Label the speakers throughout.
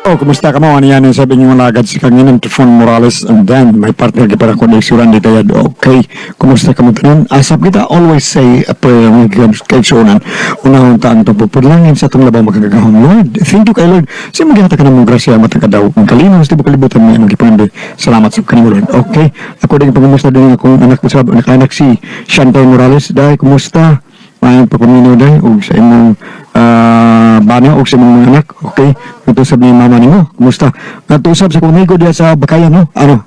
Speaker 1: Oh, kumusta ka mo? Ano yan? Sabi niyo lagad si Kanginan Trifon Morales and then my partner para ko ni Suran di Tayad. Okay, kumusta ka mo tanan? Asap kita always say a prayer mga kay Sunan. Unahon ta ang pagpupudlangin sa itong labang makagagahom. Lord, thank you kay Lord. Sa mga ka namong grasya matang kadaw. Ang kalinaw sa tibok kalibutan may among gipande. Salamat sa kanimo Lord. Okay, ako din pangumusta din akong anak ko sa anak si Chantal Morales. Dahil kumusta? Maayong pagpaminaw dahil og sa imong bana og sa imong mga anak. Okay, natusab ni mama nimo. Kumusta? Natusab sa akong amigo diya sa Bakayan, no? Ano?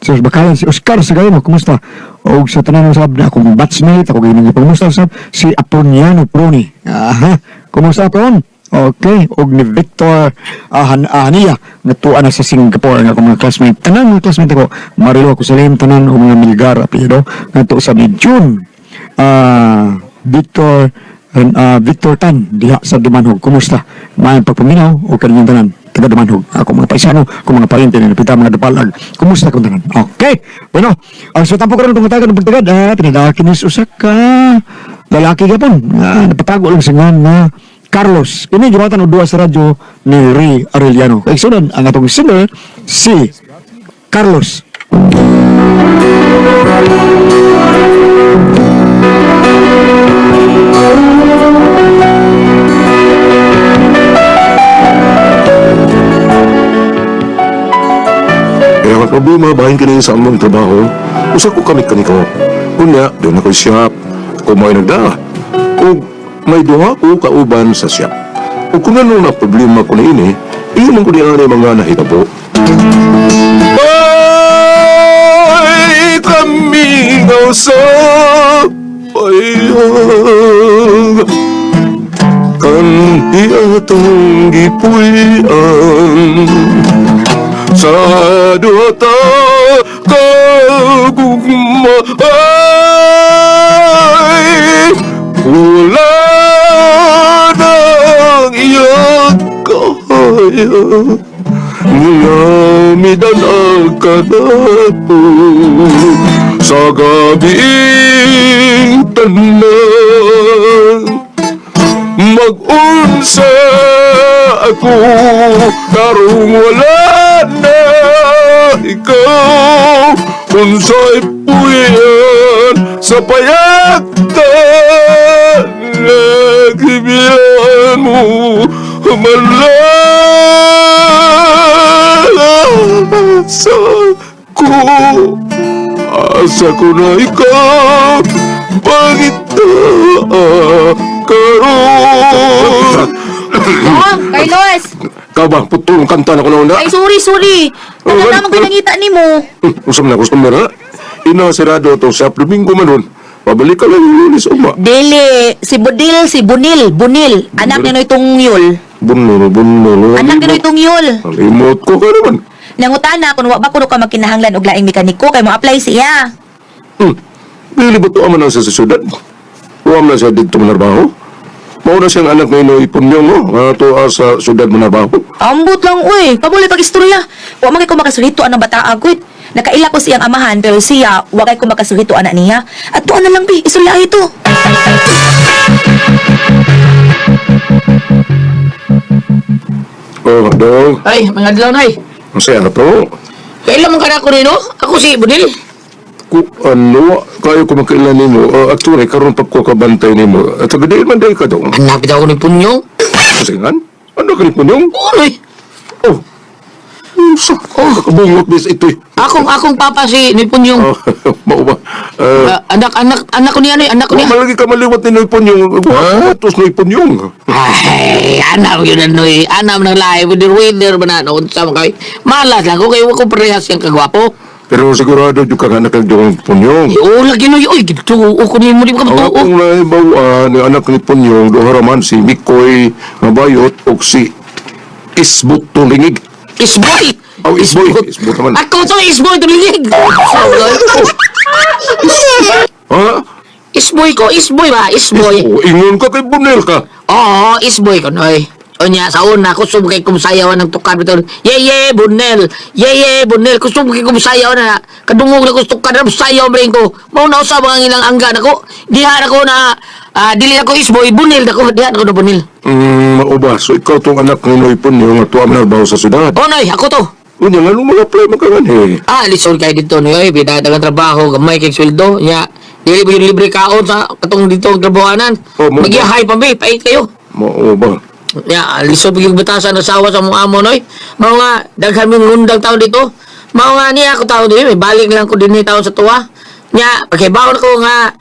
Speaker 1: Sa Bakayan si Oscar Sagayno, kumusta? Og sa tanan sab na akong batchmate, ako gini kumusta sab si Aproniano Proni. Aha, kumusta Apron? Okay, og ni Victor Ahania nga tuwa na sa Singapore nga akong mga classmate. Tanan mga classmate ako, Marilo ako Salim, tanan og mga Milgar apelyido nga sa ni June Victor Victor Tan diha sa Dumanhog. Kumusta? Maayong pagpaminaw o kaninyong tanan taga Dumanhog. Ako mga paisano, ako mga parente ni Pita mga Dupalag. Kumusta kung tanan? Okay. Bueno, ang sa tampo karon tungkol tagan ng pagtagad, pinadaki ni usa ka lalaki gapon. Napatago lang sa ngan na Carlos. Kini gimatan og duwa sa radyo ni Ray Arellano. Kay sunod ang atong singer si Carlos.
Speaker 2: Kaya ang problema, bahin kini sa among trabaho, usa ko kami kaniko. Unya, doon ako'y shop. Kung may nagdaa. O may duha ko kauban sa shop. O kung ano na problema ko na ini, iyon man ko ni ani mga nahitabo. Ay, kami sa payag kan atong gipuy-an sa duha ta kagugma ay wala nang iyang kaya Nilamidan ang kanato sa gabiing tanan. Mag-unsa ako karong wala na ikaw, unsay puyan sa payagtan nagibiyaan mo malasa ko, asa ko na ikaw pangita karon.
Speaker 3: Oh, Carlos!
Speaker 2: Ikaw ba? Putol ang kanta na ko na.
Speaker 3: Ay, sorry, sorry.
Speaker 2: Oh,
Speaker 3: Tagal naman ko nangita ni mo.
Speaker 2: Usam na, gusto mo na. Ina, sirado itong shop. Domingo man nun. Pabalik ka lang yung Lunes, uma.
Speaker 3: Dili, si Budil, si Bunil, Bunil. Anak ni Noy Tungyol.
Speaker 2: Bunol, bunol.
Speaker 3: Anak ni Noy Tungyol.
Speaker 2: Limot ko ka naman.
Speaker 3: Nangutana kung wa ba kuno ka magkinahanglan og laing mekaniko kay mo apply siya.
Speaker 2: Dili ba ito ama na siya sa syudad? Uwam na siya dito manarbaho? Mauna siyang anak ni Noy Punyong, no? Nga to sa syudad manarbaho.
Speaker 3: Ambot lang uy, kabuli pag istorya. Wa man kay ko makasulito anang bata agoy. Nakaila ko siyang amahan pero siya wa kay ko makasulito anak niya. At tuan na lang bi, istorya ito.
Speaker 2: Oh, dong.
Speaker 4: Ay, mga adlaw nay.
Speaker 2: Ang saya na to.
Speaker 4: Kailan man ka na ako nino? Ako si Bunil.
Speaker 2: Ku, ano, kayo ko makailan nimo. Actually, karon pa ko kabantay nimo. At sa gadiin man dahil ka dong.
Speaker 4: Anak bitaw ko ni Punyong.
Speaker 2: Kasingan? Ano ka ni Punyong?
Speaker 4: Unoy.
Speaker 2: Oh. Unsa? Oh, kakabungot bis ito eh.
Speaker 4: Akong papa si ni Punyong.
Speaker 2: Oh, mao ba?
Speaker 4: Anak anak anak ko niya noy, anak ko
Speaker 2: Wa
Speaker 4: niya.
Speaker 2: malagi ka maliwat ni Noy Punyong. Wa Noy Punyong.
Speaker 4: Ay, anak yun na noy. Anak ng lahi, winner winner ba na unsa man kay. Malas lang ko kay wa ko parehas siyang kagwapo.
Speaker 2: Pero sigurado jud ka nga anak kang Punyong.
Speaker 4: Eh, oh, lagi noy, oy, gituo ko nimo di ba ka
Speaker 2: Ang
Speaker 4: matuo.
Speaker 2: akong nahibaw-an, ni anak ni Punyong, duha ra man si Mikoy Mabayot o si Isbot Tulingig.
Speaker 4: Isboy.
Speaker 2: Oh, Isboy. Isbot naman.
Speaker 4: Ako to isboy tulingig.
Speaker 2: Ha?
Speaker 4: Isboy ko, isboy ba? Isboy.
Speaker 2: Oh, ingon ka kay Bunel ka.
Speaker 4: Oo, isboy ko noy. Unya sa una kusog kay kumsayaw ng tukad bitaw. Ye ye Bunel. Ye ye Bunel kusog kay kumsayaw na kadungog na ko sa tukad na sayaw rin ko. Mao na usab ang ilang angga nako. Diha nako na dili ako isboy Bunel nako diha nako na Bunel.
Speaker 2: Mao ba? So ikaw tong anak ni Noy Punyo nga tuwa man sa syudad.
Speaker 4: Oh noy, ako to.
Speaker 2: Unya nga nung mga apply man ka eh.
Speaker 4: Ah, lisod kay dito no, oy, bida dagang trabaho, gamay kay sweldo. Nya dili ba yung libre kaon sa katong dito ang trabahanan.
Speaker 2: Oh, mo ba?
Speaker 4: Magyahay pa mi, pait kayo.
Speaker 2: Mao ba?
Speaker 4: Ya, lisod yung batasan asawa sa mong amo noy. Mao nga daghan mong ngundang taon dito. Mao nga niya ako taon dito, may balik lang ko dinhi taon sa tuwa. Nya, paghibaw ko nga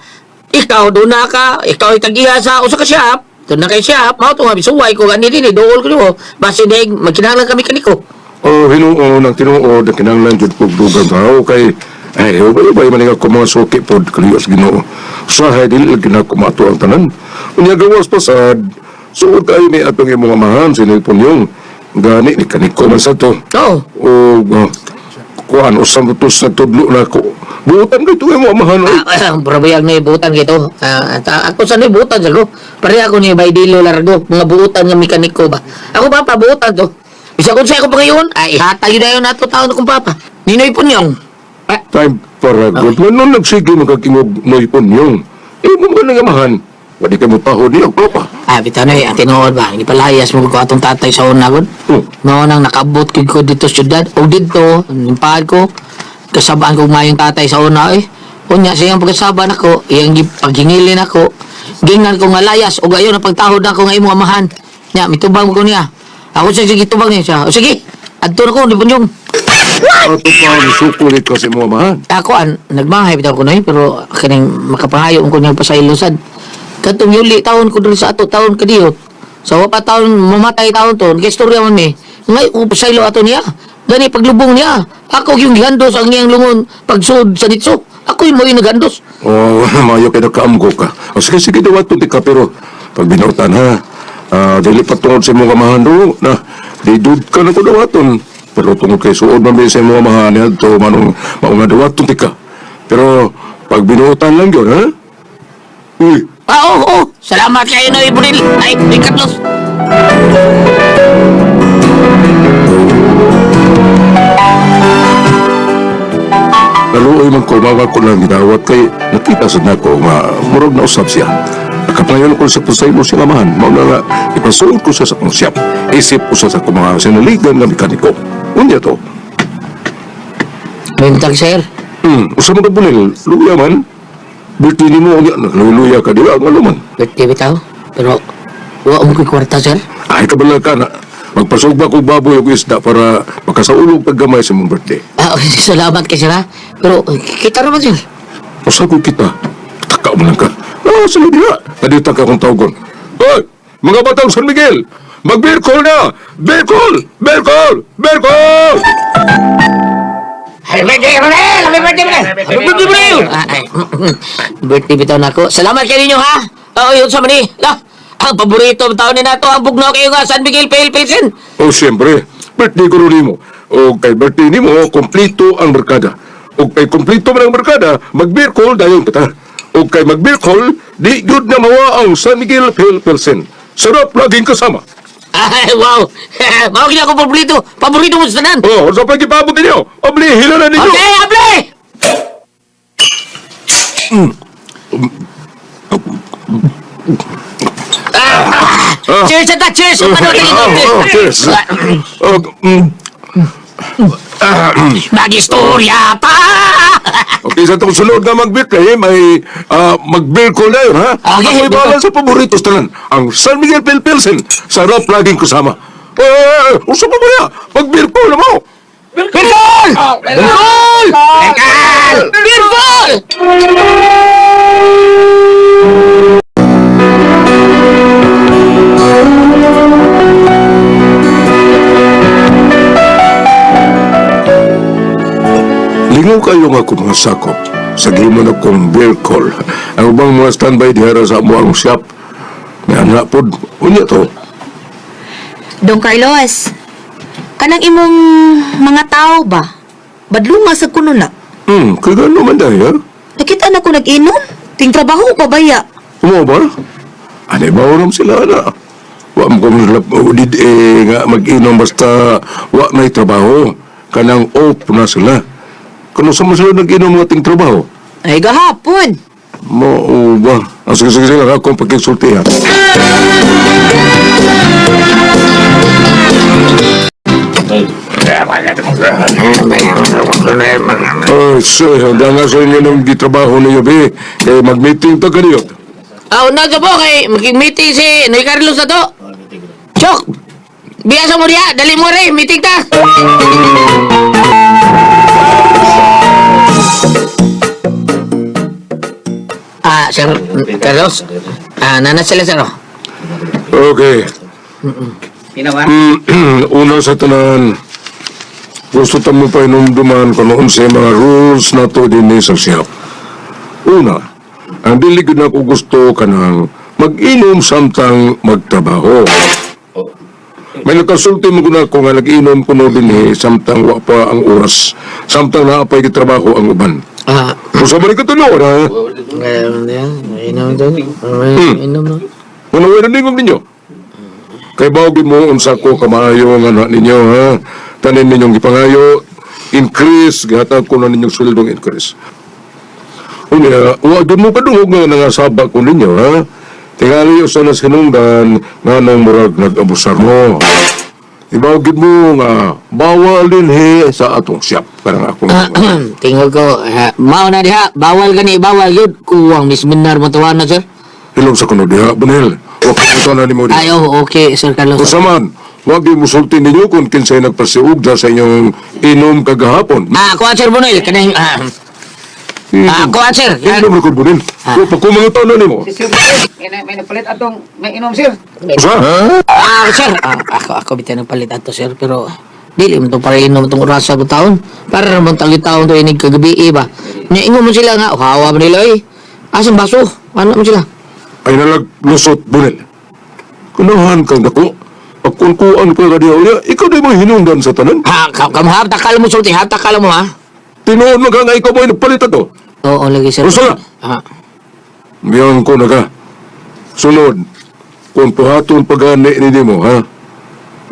Speaker 4: ikaw doon na ka, ikaw ay tag-iya sa usa ka shop. Doon na kay shop, mao to nga bisuway ko gani dinhi duol ko nimo. Basin deg magkinahanglan kami kaniko.
Speaker 2: Oh, hinuon ang tinuod ang kinahanglan jud kog dugang tao kay ay ubay-ubay man nga ko mga suki pod kaliyos Ginoo. Usahay dili lagi na ko maato ang tanan. Unya gawas pa sad. Suod kayo ni atong imong amahan si Noy Punyong. Gani ni kaniko man sa to.
Speaker 4: Oh.
Speaker 2: O kuan usang tutos na tudlo na ko. Buotan kay tuwi mo amahan oy.
Speaker 4: Ah, brabayag na buutan kito. Ah, ako sa ni buutan sago. Pare ako ni Baydilo Largo, mga buutan nga mekaniko ba. Ako papa buutan to. Bisa kung sa ako pa ngayon, ay ihatag yun na yun nato taon akong papa. Ninoy Punyong. Ah,
Speaker 2: Time para good. Nganon nagsige magkakingog Noy Punyong. Imo man ang amahan. Wadi ka mo tahod niya papa.
Speaker 4: ah, bitaw na ang tinuod ba, gipalayas mo ko atong tatay sa una gud.
Speaker 2: Oh.
Speaker 4: Mao nang nakabot ko ko dito sa syudad. O dito, nimpaad ko, kasabaan ko mayong tatay sa una eh. Unya siyang pagkasaba nako, iyang paghingilin ako. Gingnan ko nga layas o gayon ang pagtahod nako nga imong amahan. Nya mitubang ko niya. Ako siya sige tubang niya siya. O sige, adto na ko ni Bunyong.
Speaker 2: Ato pa ang sukulit ka sa imong amahan.
Speaker 4: Ako an nagmahay bitaw ko noy pero kining makapangayo ko niyang pasaylo sad. Katong yuli taon ko diri sa ato taon kadiyot. Sa wa pa taon mamatay taon to, nag-istorya man mi. Ngay ko pasaylo ato niya. Gani paglubong niya. Ako yung gihandos ang iyang lungon pagsud sa ditso. Ako yung mo'y naghandos.
Speaker 2: Oh, mayo kay nakaamgo ka. O sige, sige, daw ato ka, pero pag binutan ha, dili pa tungod sa imong amahan do, na, di dud ka na ko daw aton. Pero tungod kay suod man ba sa imong amahan, niya to, manong, maunga daw aton ti ka. Pero, pag binutan lang yun, ha? Uy,
Speaker 4: Ah, oo, oh, oh. Salamat kayo na Ibril. Ay, ni Carlos.
Speaker 2: Naluoy man ko, mawa ko lang gidawat kay nakita sad nako nga murag na usab siya. Nakapangayon ko sa pasaylo siya amahan, mao na nga ipasuod ko siya sa akong siyap. Isip usa sa akong mga sinaligan nga mekaniko. Unya to.
Speaker 4: Bintag, sir.
Speaker 2: Usa man ka bunil, luya man. Birthday nimo unya nagluluya ka dila ang aluman.
Speaker 4: Birthday bitaw. Pero, wa mo ko'y kwarta, sir.
Speaker 2: Ay kabala ka na. Magpasugba kog baboy og isda para makasaulog paggamay sa imong birthday.
Speaker 4: Ah, salamat kay sir, ha. Pero, kita naman, sir.
Speaker 2: Usa ko kita. Taka mo lang ka. Ah, sila diha. Nadita ka kung tawagon. Hoy, mga batang San Miguel, mag-beer call na! Beer call! Beer call! Beer call!
Speaker 4: Happy birthday, Ronel! Happy birthday, Ronel! Happy birthday, Ronel! Ah, ay, birthday bitaw na ako. Salamat kayo ninyo, ha? Oo, yun sa mani. Lah, ang paborito ng taon ni nato, ang bugnaw kayo nga, San Miguel Pale Pilsen.
Speaker 2: Oh, siyempre, birthday ko rin nimo. O kay birthday nimo, kompleto ang barkada. O kay kompleto man ang barkada, mag-beer call dayon kita. O kay mag-beer call, di good na mawa ang San Miguel Pale Pilsen. Sarap laging kasama.
Speaker 4: Ay, wow! Mao gina ako paborito. Paborito mo sa tanan.
Speaker 2: Oh, sa pagkipabot ninyo, oblihin na ninyo.
Speaker 4: Okay, able!
Speaker 2: Ah.
Speaker 4: Cheers ta, cheers!
Speaker 2: Oh,
Speaker 4: Ano
Speaker 2: oh, cheers. Oh,
Speaker 4: Mag-istorya pa!
Speaker 2: Okay, sa itong sunod na mag-birthday, may mag-beer call na yun, ha?
Speaker 4: Okay.
Speaker 2: Ako'y bahala sa paboritos tanan. Ang San Miguel Pale Pilsen. Sarap laging kasama. Eh, usa pa ba niya? Mag-beer call na mo!
Speaker 4: Birkol! Birkol! Birkol! Birkol!
Speaker 2: Lingaw kayo nga akong mga sakop. Sa gimo na kong beer call. Ang ubang mga standby dihara sa amo ang shop. May anak pod. Unya to.
Speaker 3: Dong Carlos, kanang imong mga tao ba? Badlunga sa kuno na.
Speaker 2: Kagano man dahil, ha?
Speaker 3: Nakita na ko nag-inom. Ting trabaho ko baya.
Speaker 2: Umo ba? Ano ba oram sila na? Wa mo ko di eh, nga mag-inom basta wa may trabaho. Kanang off na sila. Kano sa mo sila nag-inom ng ating trabaho?
Speaker 4: Ay, gahapon.
Speaker 2: Mo ba? Ah, sige, sige, sige lang akong pagkisulti ha. Ay, so, handa nga sa inyo ng gitrabaho ninyo, be. Kaya mag-meeting pa kaniyo.
Speaker 4: Ah, una sa po kay meeting si Noy Carlos na to. Chok! Biyasa mo diya, dali mo rin, meeting ta. Ah, Sir Carlos. Ah, nana sila sir. Oh.
Speaker 2: Okay. Una sa tanan, gusto ta mo pa inumduman kung noon sa mga rules na to din sa siyap. Una, ang dili gud na ako gusto kanang mag-inom samtang magtrabaho. May nakasulti mo gud ako nga nag-inom kuno dinhi samtang wa pa ang oras, samtang naa pa'y gitrabaho ang uban.
Speaker 4: Ah,
Speaker 2: Kung sa balik katulo, ha?
Speaker 4: ngayon yan, inom doon. Inom no.
Speaker 2: Ano na ningog ninyo? Kay bawgin mo unsa ko kamaayo nga na ninyo ha. Tanin ninyong gipangayo, increase gihatag ko na ninyong sweldong increase. Unya, wa gyud mo kadungog nga nangasaba ko ninyo ha. Tingali usa na sinungdan nga nang murag nag-abusar mo. Ibaw gyud mo nga bawal dinhi sa atong siyap kanang akong
Speaker 4: Ah, tingog ko, ah, mao na diha, bawal gani, bawal yun. Kuwang misminar mo tuwa na, sir.
Speaker 2: Hilom sa kuno diha, Bunel. Wa ko na nimo diha.
Speaker 4: Ay, oh, okay, Sir Carlos.
Speaker 2: Unsa man, wag yung musulti ninyo kung kinsay nagpasiugda sa inyong inom kagahapon.
Speaker 4: Ah, kuha, Sir Bonel, kanang, ah, ah, kuha, sir.
Speaker 2: Inom na ko, Bunil.
Speaker 4: Ah.
Speaker 2: Ah. Pag mga taon na nimo.
Speaker 5: Sir, may napalit atong may inom sir.
Speaker 2: Usa?
Speaker 4: Ah, sir. Ah, ako bitaw nagpalit ato, sir, pero dili mo to para inom tong orasa ko taon. Para naman tagi taon to inig kagabi eh, ba. Nya ingon mo sila nga, hawa ba nila eh. Asang baso? Ano mo sila?
Speaker 2: Ay nalag lusot, Bunil. Kunahan kang dako. Pagkunkuan ka ka diha, unya, ikaw di mo hinungdan sa tanan.
Speaker 4: Ha, kam hap takal mo sulti, hap takal mo ha.
Speaker 2: Tinuod mo ka nga ikaw mo nagpalit ato.
Speaker 4: Oo, lagi sir.
Speaker 2: Usa!
Speaker 4: Ah.
Speaker 2: Miyan ko na ka. Sunod, kung puhaton pagani ni mo, ha?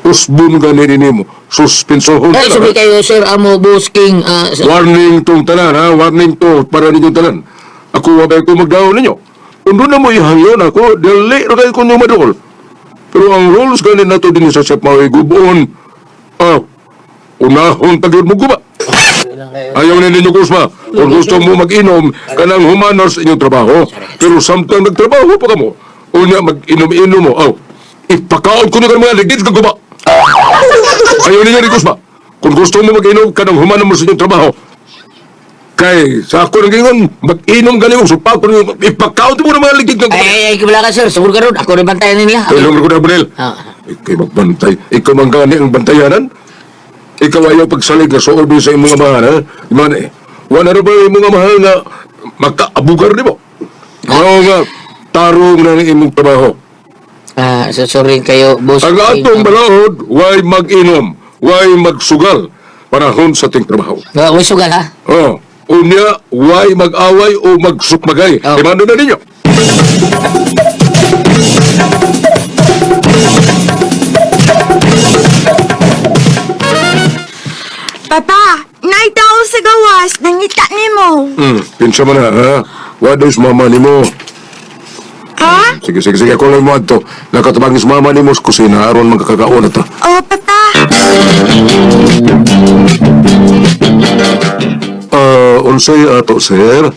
Speaker 2: Usbon gani ni mo. Suspensohon
Speaker 4: Ay,
Speaker 2: ka
Speaker 4: sabi
Speaker 2: na.
Speaker 4: kayo, sir, amo boss king, ah, sir.
Speaker 2: Warning tong tanan, ha? Warning to para ninyong tanan. Ako wabay ko magdaon ninyo. Kung doon na mo ihangyon ako, dili ra kayo kunyong madol. Pero ang rules ganin nato din sa chef mao'y guboon. Ah, unahon tagyod mo guba. Ayaw na ninyo kusma. Kung gusto mo mag-inom, kanang humanos inyong trabaho. Pero samtang nagtrabaho pa kamo, unya mag-inom-inom mo. Aw, ipakaon ko na kang mga ligid kang guba. Ayaw ninyo ni Kusma. Kung gusto mo mag-inom, kanang humano mo sa inyong trabaho. Kay, sa ako nang gingon, mag-inom galing, supa ko nang ipakaon mo ng mga ligid kang
Speaker 4: Ay,
Speaker 2: guba.
Speaker 4: ay, ay, kabila ka, sir. Sugod ka ron. Ako rin bantayan nila.
Speaker 2: Tulong ko na, Brel.
Speaker 4: Ah.
Speaker 2: Ika'y magbantay. Ikaw man gani ang bantayanan. Ikaw ayaw pagsalig na suobi sa imong amahan, ha? Man, eh. Wala na ba imong amahan nga makaabugar ni mo? Oo nga, tarong na ng imong trabaho.
Speaker 4: Ah, so, sorry kayo, boss
Speaker 2: Ang
Speaker 4: king.
Speaker 2: atong balaod, way mag-inom, way magsugal, panahon sa ting trabaho.
Speaker 4: Ah, way sugal, ha?
Speaker 2: Oh, unya, way mag-away o magsukmagay.
Speaker 4: Oh.
Speaker 2: Imando na ninyo.
Speaker 6: Papa, naitaw sa gawas, nangita nimo.
Speaker 2: Pinsa mo na, ha? Wala sa mama nimo.
Speaker 6: Ha?
Speaker 2: Sige, sige, sige. Ako lang mo ato. Nakatabang sa mama nimo sa kusina. Aron magkakakaon na ta.
Speaker 6: Oh, papa.
Speaker 2: Ah, unsay ato, sir?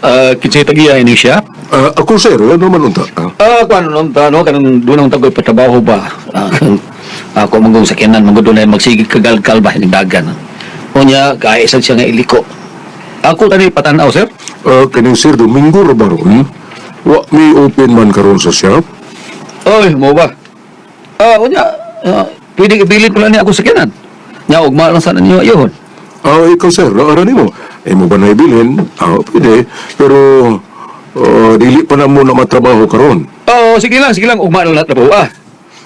Speaker 7: Ah, kinsay tagiya ini siya?
Speaker 2: Ah, ako, sir. Ano man unta? Ah,
Speaker 7: Ah, kuan nun ta no kanang dunang tagoy patrabaho ba. Ah, ako manggong sakyanan manggod dunay magsigig kagalkal ba hining dagan. Unya kay sad siya nga iliko. Ako tani patanaw sir.
Speaker 2: ah, kining sir, Domingo ra ba ron? Wa mi open man karon sa shop.
Speaker 7: Oy, mo ba? Ah, unya ah, pwede ipilit ko lang niya ako sakyanan. Nya ugma lang sana niyo ayun.
Speaker 2: Ah, ikaw, sir. Ara nimo. Eh, mo ba naibilin? Ah, pwede. Pero, ah, dili pa na mo na matrabaho karon.
Speaker 7: Oh, sige lang ugma lang lahat trabaho ah.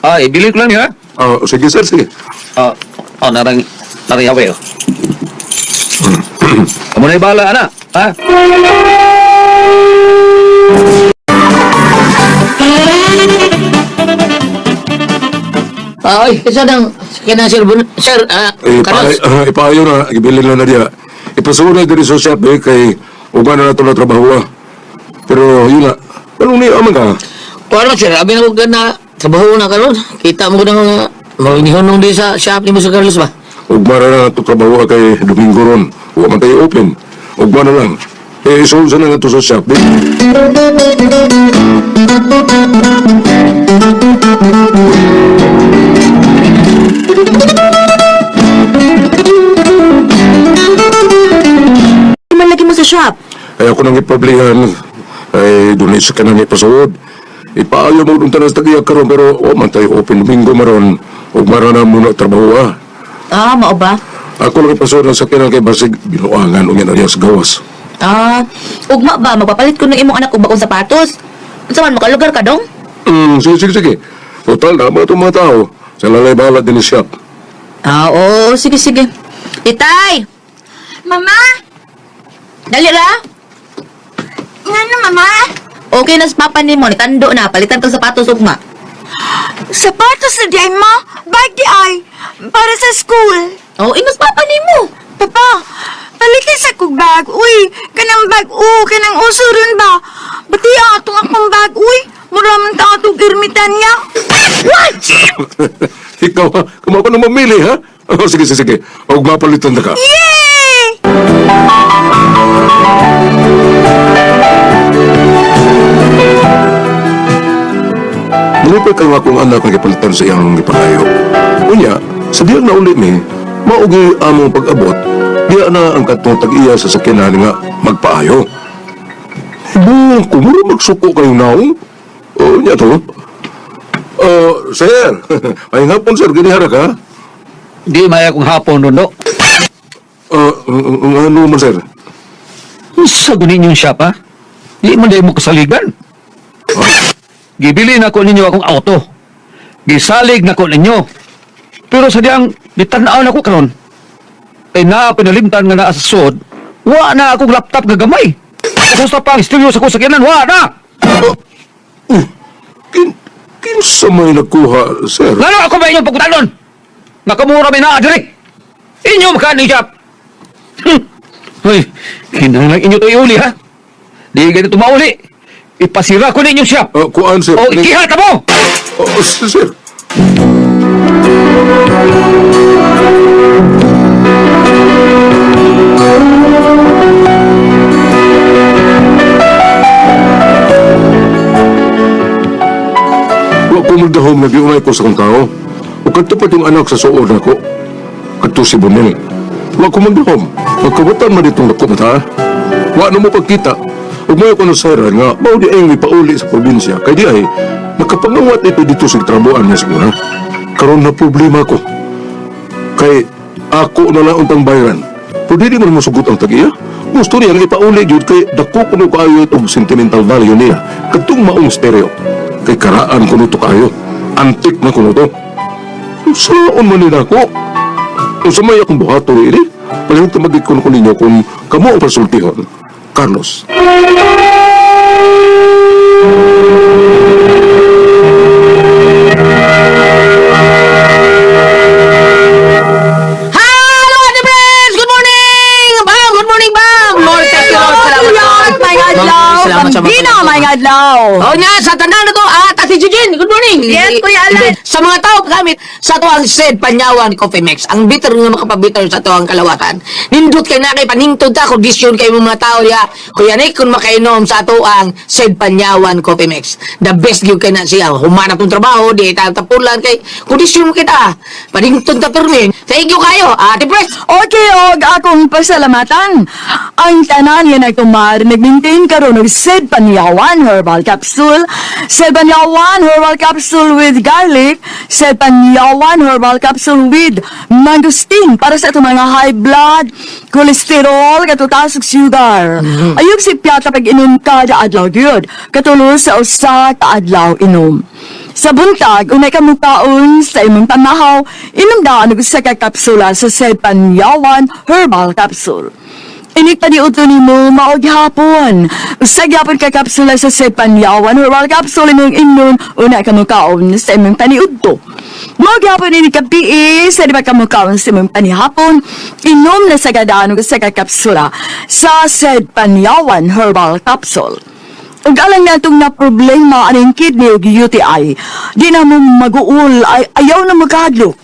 Speaker 7: Ah, ibilin ko lang niya.
Speaker 2: Ah, sige, sir, sige.
Speaker 7: Ah, oh, narang narang yawe. oh. Amo na bala ana. Ha?
Speaker 4: Ay, isa nang sakyanan, Sir. Sir,
Speaker 2: Eh,
Speaker 4: Carlos.
Speaker 2: Ipaayo na, gibilin lang na diya. Ipasunod diri sa shop eh, kay uban na nato na trabaho ah. Pero yun na, anong niya man ka?
Speaker 4: Kuha sir, abi na ko na trabaho na karon. Kita mo ko na nga maginihunong di sa shop ni mo Sir Carlos ba?
Speaker 2: Ugma na lang ato trabaho ah, kay Domingo ron. Huwag man tayo open. Ugma na lang. Eh, isunod sa na nga to sa shop eh.
Speaker 3: Man lagi mo sa shop.
Speaker 2: Ay ako nang ipablihan. Ay, doon sa kanang ipasuod. Ipaayo mo doon tanas tagiya karon pero o man tayo open Domingo maron. Ugma na muna trabaho ah.
Speaker 3: Ah, mao ba?
Speaker 2: Ako lang ipasuod ang sakyanan kay basig binuangan unya na niya sa gawas.
Speaker 3: Ah, ugma ba magpapalit ko ng imong anak og bagong sapatos? Unsa man makalugar ka dong?
Speaker 2: Sige, sige, sige. Total, na itong mga tao. Sa lalay bahala din siya.
Speaker 3: Ah, oo, sige sige. Titay,
Speaker 6: Mama!
Speaker 3: dali ra.
Speaker 6: Ngano, mama?
Speaker 3: Okay na sa papa nimo, nitando na palitan tong sapatos ugma.
Speaker 6: Sapatos na di ay, ma. Bag di ay. Para sa school.
Speaker 3: Oh, ingos papa nimo.
Speaker 6: Papa, palitan sa kog bag. Uy, kanang bag, oh, kanang uso ron ba? Bati atong akong bag, uy. Mura man ta atong ermitan niya.
Speaker 2: Ikaw, ha? Kung ako na mamili, ha? Oh, sige, sige, sige. Huwag mapalitan na ka.
Speaker 6: Yay!
Speaker 2: Malipay kayo akong anak nga gipalitan sa iyang gipalayo. Unya, sa diyang nauli mi, maugi among pag-abot, diya na ang katong tag-iya sa sakyanan nga magpaayo. Ibong, kumuro magsuko kayo naong. Oh, niya to. Oh, sir. Ay nga po, sir, ginihara ka.
Speaker 7: Di maya kong hapon no.
Speaker 2: Ano man, sir?
Speaker 7: Unsa guni inyong shop ha? Di man dahil mo kasaligan. Gibili na ko ninyo akong auto. Gisalig na ko ninyo. Pero sadyang ditanaw na ko karon. Ay naa pinalimtan nga naa sa sud, wa na akong laptop nga gamay. Gusto pa ang stereo sa akong sakyanan, wa na!
Speaker 2: Kinsa may nakuha, sir?
Speaker 7: Ngano ako ba inyong pagkutanon? Nakamura may naa diri. Inyo makaan shop. Hoy, kinahanglan inyo to iuli ha. Di ganito mauli. Ipasira ko ninyo shop.
Speaker 2: Kuan, sir.
Speaker 7: O ikihat ka mo!
Speaker 2: Oh, sir. Wa ko magdahom na giunay ko sa kong tao. O kadto pa yung anak sa suod nako. Kadto si Bonel. Wa ko magdahom. Magkabutan man itong dako mata. Wa na mo pagkita. Ug mayo ko na sayran nga mao di ay pauli sa probinsya. Kay di ay nakapangawat ito dito sa trabuan niya siguro. Karon na problema ko. Kay ako na lang untang bayran. Pero di man mosugot ang tag-iya. Gusto niya nga ipauli gyud kay dako kuno kaayo itong sentimental value niya. Katong maong stereo. Kay karaan kuno to kaayo. Antik na kuno to. Saan man nila ako? Unsa may akong buhaton ini? Palihog ta magikon ko ninyo kung kamo ang pasultihon. Carlos.
Speaker 4: Hello, Ate Friends! Good morning! Bang! Good morning, Bang! More thank you, Lord. Salamat.
Speaker 6: May adlaw.
Speaker 4: Salamat sa mga
Speaker 6: Bambino, may adlaw.
Speaker 4: Oh, nga, sa tanan na to, at Ate Jujin, good morning.
Speaker 6: Yes, Kuya Alan.
Speaker 4: Sa mga tao gamit sa to ang said Panyawan Coffee Mix, ang bitter nga makapabitter sa to ang kalawakan. Nindot kay na kay paningtod ta kondisyon kay mga tao diha. Kuya Nick kung makainom sa ato ang said Panyawan Coffee Mix. The best gyud kay na siya. Humanap tong trabaho, di ta tapulan kay kondisyon kita. Paningtod ta pirmi. Thank you kayo, Ate Pres.
Speaker 8: Okay, og akong pasalamatan. Ang tanan nga nagtumar, nag-maintain karon og Sid Panyawan Herbal Capsule, Sid Panyawan Herbal Capsule with garlic, Sid Panyawan Herbal Capsule with mangosteen para sa itong mga high blood, cholesterol, katutaas ug sugar. Ayog si Piata pag inom kada adlaw gyud, katulo sa usa ka adlaw inom. Sa buntag, unay ka mukaon sa imong pamahaw, inom daan og usa ka kapsula sa Sedpanyawan Herbal Capsule. Inig paniudto nimo mao gihapon. Usa gyapon ka kapsula sa Sid Panyawan Herbal Capsule imong imnon una ka mokaon sa imong paniudto. Mao gyapon ini gabii sa di ba ka mokaon sa imong panihapon, inom na sa gadaan og usa ka kapsula sa Sid Panyawan Herbal Capsule. Ug alang natong na problema aning kidney ug UTI, di na mo maguol, ay, ayaw na magkahadlok.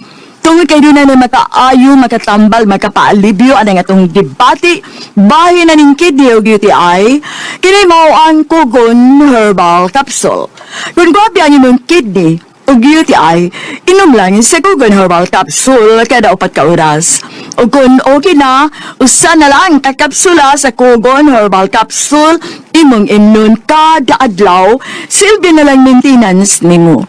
Speaker 8: Tungod kay duna na makaayo, makatambal, makapaalibyo anang atong debate, bahin na ning kidney ug UTI, kini mao ang Kugon Herbal Capsule. Kung grabe ang imong kidney ug UTI, inom lang sa Kugon Herbal Capsule kada 4 ka oras. Ug kung okay na, usa na lang ka kapsula sa Kugon Herbal Capsule imong imnon kada adlaw, silbi na lang maintenance nimo.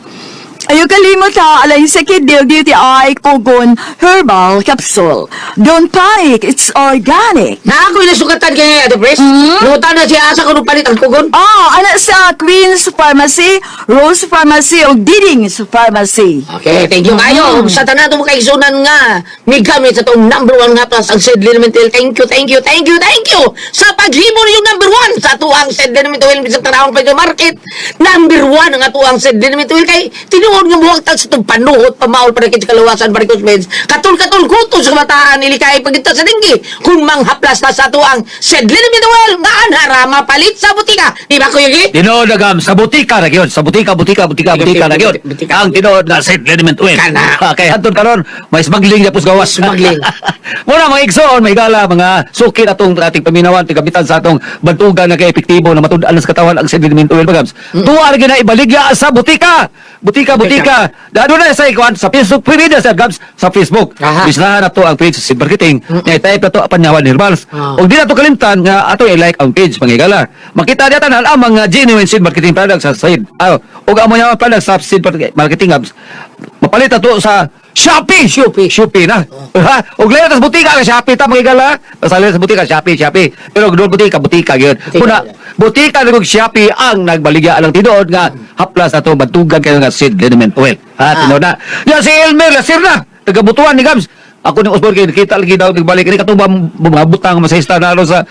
Speaker 8: Ayaw kalimot ha, alang sa kidney ug UTI, Kugon Herbal Capsule. Don't panic, it's organic.
Speaker 4: Na ako nasukatan kay Ate Pres. Nangutan na siya asa ko nung palit ang kugon.
Speaker 8: Ah, ana sa Queen's Pharmacy, Rose Pharmacy ug Diding's Pharmacy.
Speaker 4: Okay, thank you kayo. Sa tanan mo kaigsunan nga migamit sa atong number one nga plus ang Sid Liniment Oil. Thank you, thank you, thank you, thank you. Sa paghimo yung number one sa atuang Sid Liniment Oil sa tanawang pa market. Number one ang atuang Sid Liniment Oil kay tinuod nga muwagtag sa itong panuhot, pamaol para kit sa kaluwasan varicose veins. Katul-katul kuto sa kabataan ilikay pagita sa dinggi. Kung manghaplas na sa atuang Sid Liniment Oil nga anhara mapalit sa butika. Di ba, Kuya Gi?
Speaker 7: Tinuod na gam, sa butika na gyud, sa butika, butika, butika, butika na gyud.
Speaker 4: Butika.
Speaker 7: Ang tinuod na Sid Liniment Oil.
Speaker 4: Kana.
Speaker 7: Kay hantod karon, may smuggling na pus gawas.
Speaker 4: Smuggling.
Speaker 7: Muna mga igsoon, may gala mga suki atong ating paminawan tigabitan sa atong bantugan na kay epektibo na matud-an sa katawan ang Sid Liniment Oil bagams. Tuwa ra gyud na ibaligya sa butika. Butika, butika. Dado na sa ikuan sa Facebook pwede sa gams sa Facebook. Bisitahan na to ang page sa Sid Marketing. Nga i-type na to Panyawan Herbals. Ug di na to kalimtan nga ato i-like ang page pangigala. Makita diya tanan ang mga genuine Sid Marketing products sa Sid. Aw, ug ang mga products sa Sid Marketing Hubs. Mapalit na to sa Shopee.
Speaker 4: Shopee.
Speaker 7: Shopee na. Ha? Ug layo tas butika ka Shopee ta mangigala. Pasali sa butika Shopee, Shopee. Pero doon butika, butika gyud. Kuna butika na kog Shopee ang nagbaligya alang tinuod nga haplas ato bantugan kayo nga Sid Liniment Oil. Ha, tinuod na. Ya si Elmer Lasir na. Taga Butuan ni Gams. Ako ni Osborne kay nakita lagi daw nagbalik ni katong mga butang masahista na ron sa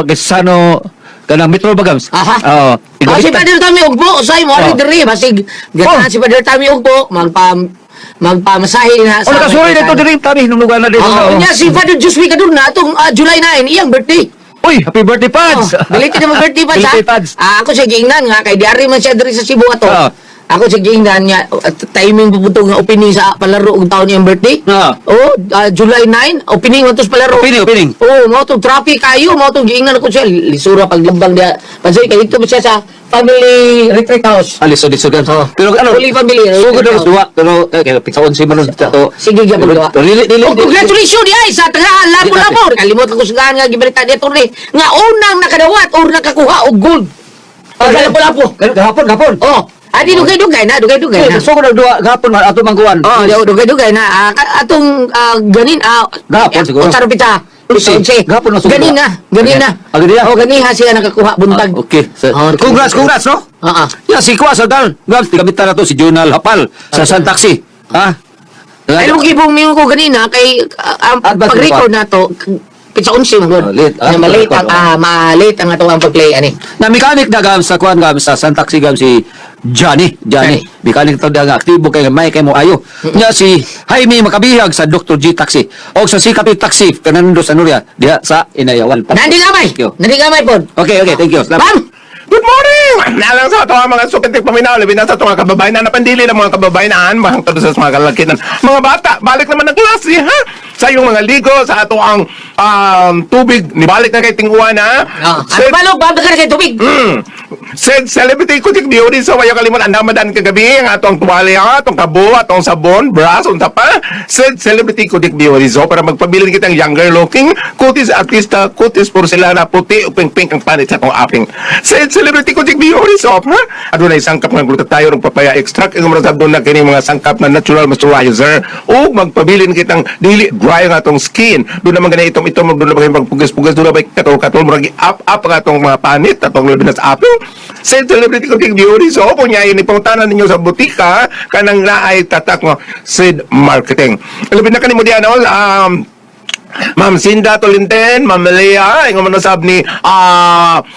Speaker 7: Gaisano kanang Metro ba Gams?
Speaker 4: Aha.
Speaker 7: Oo.
Speaker 4: Oh, si Father Tommy Ugbo, usay mo ari diri basig ganahan si Father Tommy Ugbo magpamasahe na
Speaker 7: Oh, nakasuri na ito diri tabi nung lugar na dito.
Speaker 4: Oh, nya si Father Joshua Kadurna atong July 9 iyang birthday.
Speaker 7: Uy, happy birthday Pads.
Speaker 4: Oh, belated naman birthday Pads ha.
Speaker 7: Belated Pads.
Speaker 4: Ah, ako siya giingnan nga kay diari man siya diri sa Cebu ato. Ako siya giingnan nga timing pupunto nga opening sa palaro og taon niyang birthday. Oh, July 9 opening man to sa palaro.
Speaker 7: Opening, opening.
Speaker 4: Oh, mao tong traffic kayo, mao tong giingnan ako siya lisura paglabang diya. Pansoy kay dito ba siya sa family retreat house.
Speaker 7: Ah, lisod, lisod.
Speaker 4: Oh.
Speaker 7: Pero ano,
Speaker 4: Holy Family.
Speaker 7: Sugod na duwa, pero kaya pitsaon si Manon to.
Speaker 4: Sige gyud duwa.
Speaker 7: Pero dili dili.
Speaker 4: Oh, congratulations di ay sa taga Lapu-Lapu. Kalimot ko sa nga gibalita dito ni nga unang nakadawat or nakakuha og gold. Taga Lapu-Lapu.
Speaker 7: Gahapon, gahapon.
Speaker 4: Oh, adi dugay-dugay na, dugay-dugay na.
Speaker 7: Sugod na duwa gahapon man ato mangkuan.
Speaker 4: Oh, dugay-dugay na. Atong ganin
Speaker 7: Gahapon siguro.
Speaker 4: Utaro pita.
Speaker 7: Unsi.
Speaker 4: Unsi.
Speaker 7: Gahapon na sugod.
Speaker 4: Ganin na, ganin na.
Speaker 7: Ah, ganin na?
Speaker 4: Oh, ganiha siya nakakuha buntag.
Speaker 7: Ah, okay. So,
Speaker 4: Oh,
Speaker 7: congrats, congrats, no?
Speaker 4: Oo.
Speaker 7: Ya, si Kuya sa Dal. Gabs, gamitan na to si Junal Hapal sa San Taxi. Ha?
Speaker 4: Ay, mo gibong mingon ko ganina kay ang
Speaker 7: Advance
Speaker 4: pag-record na to pizza 11 man gud.
Speaker 7: Oh, late.
Speaker 4: Na malate
Speaker 7: record,
Speaker 4: ang malate ang ato ang pag-play ani.
Speaker 7: Na mechanic na gam sa kuan gam sa San Taxi gam si Johnny, Johnny. Mechanic to nga aktibo kay may kay mo ayo. Nya si Jaime Makabihag sa Dr. G Taxi og sa Sikapit Taxi Fernando Sanuria diha sa Inayawan.
Speaker 4: Nandi gamay.
Speaker 7: Thank you.
Speaker 4: Nandi gamay pod.
Speaker 7: Okay, thank you. Salamat.
Speaker 4: Bam!
Speaker 9: Good morning! Nalang sa ato ang mga sukintik paminaw, labi na sa ato mga kababayan na napandili ng mga kababayan, mahangtod sa mga kalakinan. Mga bata, balik naman ang klase, ha? Sa iyong mga ligo, sa ato ang tubig, nibalik na kay tinguan, ha?
Speaker 4: Ano ba lo? Bam ka kay tubig.
Speaker 9: Said celebrity kutik beauty so wayo kalimot ang namadan kagabi ang atong tuwalya, atong kabo, atong sabon, brush, unsa pa. Said celebrity kutik beauty so para magpabilin kitang younger looking kutis artista, kutis porcelana, puti o pink pink ang panit sa atong aping. Said celebrity kutik beauty soap, ha? Adunay sangkap nga glutathione ug papaya extract ing mga doon na kini mga sangkap na natural moisturizer ug magpabilin kitang dili dry ang atong skin. Doon naman gani itom itom doon naman magpugas-pugas doon naman katol-katol murag up up ang atong mga panit atong labi na sa aping. Sa celebrity ko beauty so kung niya ini pangutanan ninyo sa butika kanang naay tatak mo Sid Marketing. Labi na kanimo diyan no, Ma'am Cinda Tolinten, Ma'am Lea, ingon man usab ni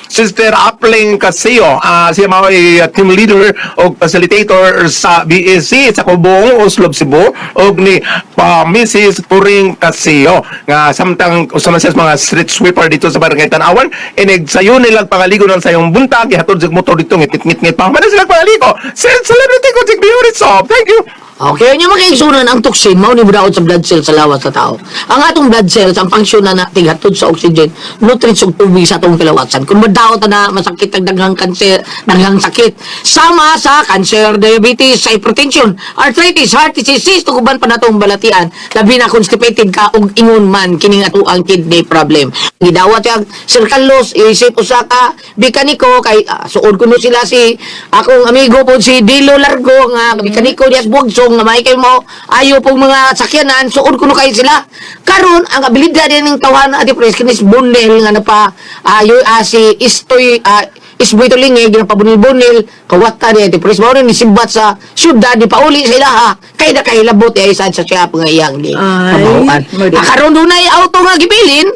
Speaker 9: Sister Apling Casio, siya mao ay team leader o facilitator sa BSC sa Kubong, Oslob, Cebu, og ni Mrs. Puring Casio nga samtang usa man siya sa mga street sweeper dito sa Barangay Tanawan, inig sayo nilang pangaligo ng sayong buntag, gihatod sa motor dito ngit-ngit-ngit pa man sila pangaligo. Celebrity ko Beauty Soap. Thank you.
Speaker 4: Okay, nya mga kaigsunan, ang toxin mao ni mudaot sa blood cells sa lawas sa tao. Ang atong blood cells ang function na tighatod sa oxygen, nutrients ug tubig sa atong kalawasan. Kung madaot na masakit ang daghang kanser, daghang sakit sama sa cancer, diabetes, hypertension, arthritis, heart disease, cyst, ug uban pa natong balatian. Labi na constipated ka ug ingon man kining ato ang kidney problem. Gidawat yang Sir Carlos isip usa ka mekaniko kay suod kuno sila si akong amigo po si Dilo Largo nga mekaniko diya sa Bugsong nga may kay mo ayo pong mga sakyanan, suod kuno kay sila. Karon ang abilidad din ng tawhan Ate Pres kinis Bunel nga napa ayo si Istoy Isboy Tulingi ginapabunil-bunil kawata ni Ate Pres mao ni simbat sa syudad di pauli sa ilaha kay na kay labot ay sad sa siya nga iyang gi
Speaker 8: Ay,
Speaker 4: kabahuan.
Speaker 8: mo di.
Speaker 4: Karon dunay auto nga gibilin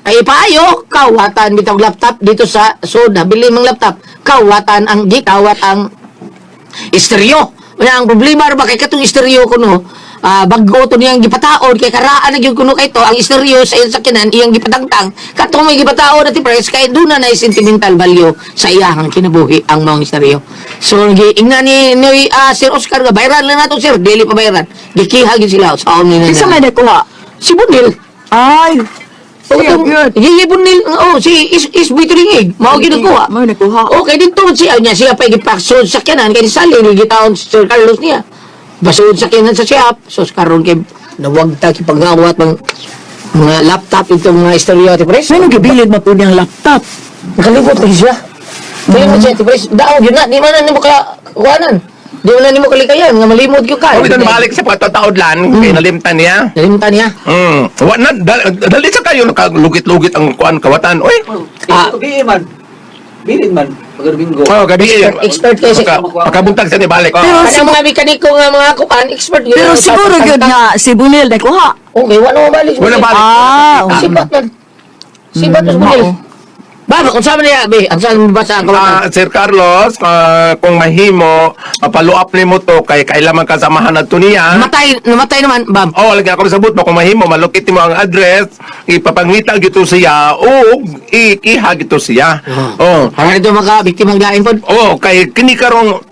Speaker 4: ay paayo kawatan bitong laptop dito sa sod nabili mang laptop kawatan ang gikawat ang isteryo. Wala ang problema ra ba kay katong isteryo kuno bago to niyang gipataon kay karaan na gyud kuno kay to ang isteryo sa iyang sakyanan iyang gipatangtang katong may gipataon na ti Pres kay duna na sentimental value sa iyahang kinabuhi ang maong isteryo. So giingna ni Sir Oscar nga bayran lang nato sir, dili pa bayran. Gikiha gyud sila sa ni
Speaker 8: Kinsa may nakuha?
Speaker 4: Si Bunil.
Speaker 8: Ay, siya
Speaker 4: Oh,
Speaker 8: yun.
Speaker 4: Gigi Bunil, oh, si is is Buitringig, mao gyud nakuha.
Speaker 8: Mao nakuha.
Speaker 4: Okay, dito siya niya siya pa gipaksod sa sakyanan kay salin gitaon si Sir Carlos niya. Basod sa sakyanan sa shop, so karon kay nawagta kipagawat ng mga laptop itong mga istorya ti Pres.
Speaker 8: Sino gibilid mo po niyang laptop?
Speaker 4: Nakalibot kay siya. Kalimot siya ti Pres. Daog yun na, di man na nimo ka kuanan. Di man na nimo kalikayan nga malimot gyud ka.
Speaker 9: Oh, ito balik sa pagtataod lan, kay nalimtan niya.
Speaker 4: Nalimtan niya.
Speaker 9: Wa na dali sa kayo nakalugit-lugit ang kuan kawatan. Oy.
Speaker 7: Gabi man. Bilin man. Pag Domingo.
Speaker 9: Oh, gabi.
Speaker 4: Expert kayo si-
Speaker 9: Pagkabuntag sa ni balik. Oh.
Speaker 8: Pero
Speaker 4: Kanang mga mekaniko nga mga kuan expert yun.
Speaker 8: Pero siguro gyud nga si Bunil nakuha.
Speaker 4: Okay, wala mo balik.
Speaker 9: Wala balik.
Speaker 8: Ah,
Speaker 4: Sibat man. Sibat mas Bunil. Ba, kung saan niya, be, ang saan ba sa kawatan?
Speaker 9: Sir Carlos, kung mahimo, follow up nimo to kay kailangan kasamahan na to niya.
Speaker 4: Namatay, namatay naman, bam.
Speaker 9: Oh, lagi ako sabot mo kung mahimo malukit mo ang address, ipapangita gito siya o ikiha gito siya. Oh.
Speaker 4: Para ito maka biktima ang lain pod.
Speaker 9: Oh, kay kini karong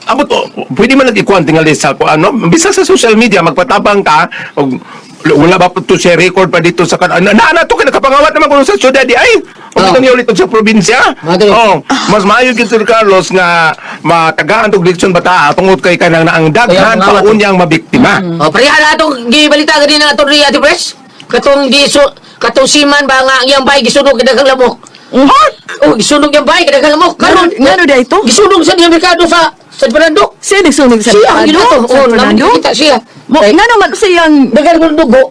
Speaker 9: abot oh, pwede man nag-ikuan tingali sa ko ano, bisa sa social media magpatabang ka og wala ba po to siya record pa dito sa kan na na to kay nakapangawat naman kuno sa syudad di ay. O
Speaker 4: Oh.
Speaker 9: oh. niya ulit sa probinsya.
Speaker 4: Mga
Speaker 9: Oh, mas maayo gyud Sir Carlos nga matagaan tog leksyon bata tungod kay kanang naang daghan
Speaker 4: Kaya
Speaker 9: pa
Speaker 4: mangawat.
Speaker 9: unyang mabiktima.
Speaker 4: Oh, pareha na atong gibalita ganina ato ri Ate Pres. Katong giso katong siman ba nga ang iyang bay gisunog kay daghang lamok.
Speaker 8: Ha?
Speaker 4: Oh, gisunog iyang bay kay daghang lamok. Karon
Speaker 8: Ngano di ito?
Speaker 4: Gisunog sa niyang merkado sa San Fernando.
Speaker 8: Siya nagsunog sa
Speaker 4: Siya ang giluto.
Speaker 8: San
Speaker 4: Oh,
Speaker 8: Fernando?
Speaker 4: nakita siya.
Speaker 8: Mo,
Speaker 4: Kay-
Speaker 8: ngano man siyang
Speaker 4: Daghang kong dugo.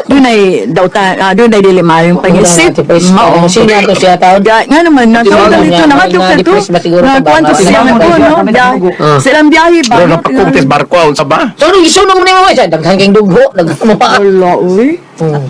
Speaker 8: dunay dauta, dunay dili maayong pag-isip.
Speaker 4: Ate Pres,
Speaker 8: Mao.
Speaker 4: oh, sino ato siya taon?
Speaker 8: Ga, nga naman, na
Speaker 4: Tibagan
Speaker 8: tawag
Speaker 4: niya,
Speaker 8: dito, nakadto
Speaker 4: may
Speaker 8: ka to.
Speaker 4: na-depress ba siguro
Speaker 8: Na
Speaker 4: ka ba?
Speaker 8: kwanto siya
Speaker 4: Tibagan
Speaker 8: ko, no?
Speaker 4: Ah.
Speaker 8: Silang biyahe ba?
Speaker 9: Pero napakungtis barko unsa ba?
Speaker 4: So, nung gisunog mo na yung mga daghan kang dugo, daghan mo pa.
Speaker 8: Wala, uy.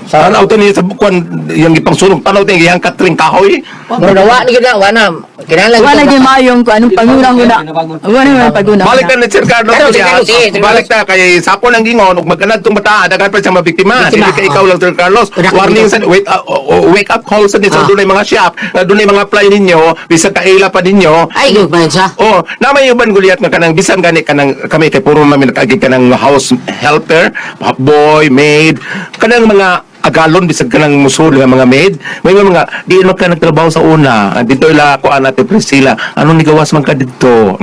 Speaker 9: Tanaw to niya sa kuan yang gipangsunog tanaw to yang katring kahoy.
Speaker 4: Pero nawa ni gid na, wa na. Kinahanglan
Speaker 8: Wala
Speaker 4: gyud
Speaker 8: gyud maayong kung anong panguna-huna. Wala man paguna.
Speaker 9: Balik na ni Sir Carlos.
Speaker 4: Pero, Sir
Speaker 9: niya.
Speaker 4: Carlos, sige, Sir
Speaker 9: Balik na kay sako ng gingon ug magkanad tong bata daghan pa siya mabiktima.
Speaker 4: Biktima,
Speaker 9: Dili kay ikaw
Speaker 4: oh.
Speaker 9: lang Sir Carlos.
Speaker 4: Wala ka
Speaker 9: Warning
Speaker 4: dito.
Speaker 9: sa wait oh, wake up call sa sa dunay mga shop, na dunay mga apply ninyo, bisag kaila pa ninyo.
Speaker 4: Ay, gyud man siya.
Speaker 9: Oh, na may uban gulyat nga kanang bisan gani kanang kami kay puro man nakaagi kanang house helper, boy, maid, kanang mga agalon bisag kanang musul nga mga maid, may mga di man ka nagtrabaho sa una. Ah, dito ila ko Ate Priscilla. Anong nigawas man ka didto?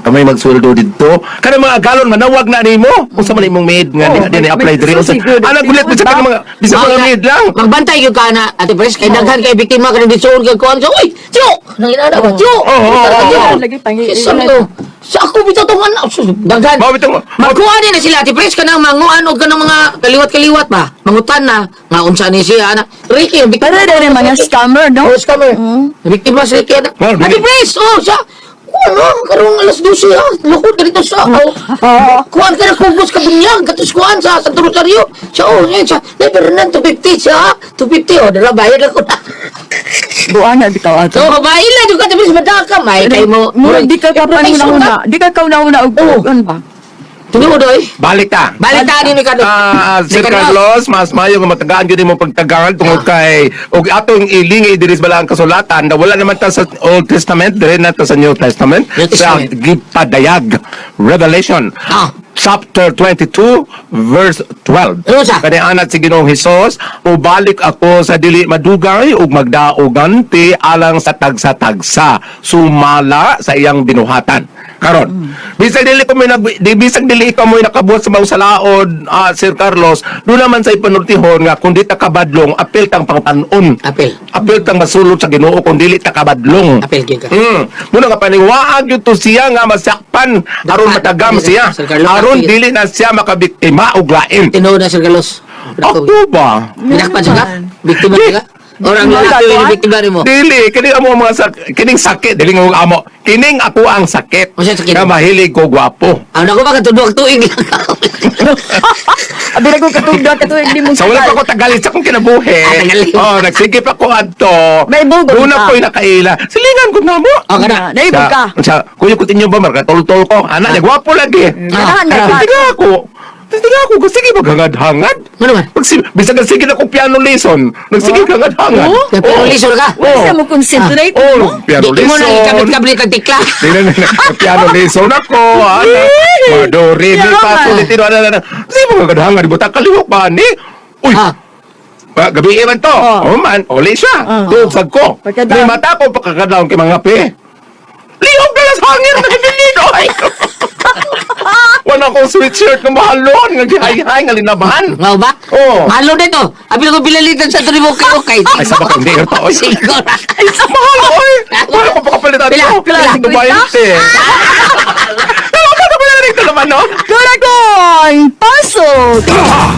Speaker 9: Kamay magsuweldo didto. Kanang mga agalon manawag na nimo. Unsa man imong maid nga
Speaker 8: Oh,
Speaker 9: di, di na apply
Speaker 8: may-
Speaker 9: diri unsa?
Speaker 8: so siguro,
Speaker 9: Ana gulyat bisag kanang mga bisag mga maid lang.
Speaker 4: Magbantay gyud ka na, Ate Pres, kay daghan kay biktima kanang disuon kay kuan siya. Uy, tiyo! Nang inana ba? Tiyo!
Speaker 9: Oo.
Speaker 8: Lagi
Speaker 4: Sabi ko, sa ako bitaw tong anak. Sus, daghan.
Speaker 9: Mao bitong
Speaker 4: Magkuha ni na sila, Ate Pres, kanang manguan og kanang mga kaliwat-kaliwat ba? Mangutan na, nga unsa ni siya, ana. Ricky, ang biktima.
Speaker 8: Para rin mga scammer, no?
Speaker 4: Oh, scammer. Biktima si Ricky, ana.
Speaker 9: Well,
Speaker 4: Ate Pres, oh, siya. Kuan ah, karong alas 12 ah. Lukod ka dito sa oh. Kuan ka na kugos ka bunyag katus kuan sa Santo Rosario. Siya oh, ngayon siya. Never na 250 siya. 250 oh, dala bayad ako na.
Speaker 8: Buang na bitaw ato.
Speaker 4: So, babae lang yung katabi sa madaka, may kay mo.
Speaker 8: Murag di ka kapanghuna-huna. Di ka kauna-huna og
Speaker 4: Oo.
Speaker 8: ano ba?
Speaker 4: Tinuod oy.
Speaker 9: Balik ta.
Speaker 4: Balik ta ni Ricardo.
Speaker 9: Sir
Speaker 4: Ricardo.
Speaker 9: Carlos, mas mayo nga matagaan gyud mo pagtagaan tungod kay og atong ilingi diri sa balang kasulatan na wala naman ta sa Old Testament, diri na ta sa New Testament,
Speaker 4: New
Speaker 9: sa
Speaker 4: Testament.
Speaker 9: gipadayag Revelation. Chapter 22 verse 12.
Speaker 4: Ano siya?
Speaker 9: Kani anat si Ginoong Hesus, mobalik ako sa dili madugay ug magdaogan ti alang sa tagsa-tagsa sumala sa iyang binuhatan. Karon, bisag dili ko may nag di bisag dili ikaw mo'y nakabuhat sa mga salaod, Sir Carlos, doon naman sa ipanultihon nga kung di ta kabadlong, apil tang pangtan-on.
Speaker 4: Apil.
Speaker 9: Apil tang masulod sa Ginoo kung dili ta kabadlong.
Speaker 4: Apil gyud ka.
Speaker 9: Muna nga paniwaag gyud to siya nga masakpan aron matagam siya.
Speaker 4: Sir Carlos,
Speaker 9: Aron
Speaker 4: apil.
Speaker 9: dili na siya makabiktima og lain.
Speaker 4: Tinuod na Sir Carlos.
Speaker 9: Ako ba?
Speaker 4: Binakpan siya ka? Biktima siya ka? Orang lalaki yung biktima nimo.
Speaker 9: Dili, kini amo ang mga kining sakit, dili nga amo. Kining ako ang sakit.
Speaker 4: Unsa sakit?
Speaker 9: Nga mahilig ko gwapo.
Speaker 4: Ano ko ba katudok tuig lang.
Speaker 8: Abi na ko katugda katuig di mo
Speaker 9: Sa wala pa ko tagalit sa akong kinabuhi.
Speaker 4: Ah, tagalin.
Speaker 9: Oh, nagsige pa ko adto.
Speaker 8: May bugon
Speaker 9: Doon
Speaker 8: ka.
Speaker 9: ako'y nakaila. Silingan ko na mo.
Speaker 4: Oh, kana.
Speaker 8: Naibog ka.
Speaker 9: Sa, kuya ko tinyo ba, marka tol ko. Anak, niya, gwapo lagi.
Speaker 8: Ganahan
Speaker 4: Ah,
Speaker 8: ka.
Speaker 9: Tiga ako. Tiga ako, sige maghangad-hangad.
Speaker 4: Ano man?
Speaker 9: Bisag sige na ko piano lesson. Nagsige hangad-hangad.
Speaker 8: Oh?
Speaker 4: Kaya piano lesson ka?
Speaker 9: Oh.
Speaker 8: Sa mo concentrate
Speaker 9: Oh,
Speaker 8: mo?
Speaker 9: piano
Speaker 4: Di mo na
Speaker 9: lesson.
Speaker 4: ikabit-kabit ang tikla.
Speaker 9: Di na na, piano lesson ako. Ana, mga do, re, mi, fa, sol, ti, do, ana, ana. Sige maghangad-hangad. Buta kalihok ba ni? Uy,
Speaker 4: Ah.
Speaker 9: Gabi man to.
Speaker 8: Oh.
Speaker 9: Oh man, uli siya.
Speaker 8: Ah.
Speaker 9: Tuog sad ko.
Speaker 8: Pagkadam.
Speaker 9: May mata ko pagkakadlaw kay mga pe. Lihok na lang sa hangin nagbilin oy. Wala akong sweatshirt nga mahalon nga gihayhay nga linabahan.
Speaker 4: Nga ba?
Speaker 9: Oo.
Speaker 4: Mahalo na ito. Abi ko pilalitan sa tribo kay okay.
Speaker 9: Ay sa baka hindi ito oy.
Speaker 4: Siguro.
Speaker 9: Ay sa mahal oy. Wala ko pakapalit ato.
Speaker 4: Pila, pila.
Speaker 9: Dubainte. Ano ka na pala rito naman no?
Speaker 8: Kurakong pasok!
Speaker 9: Ah!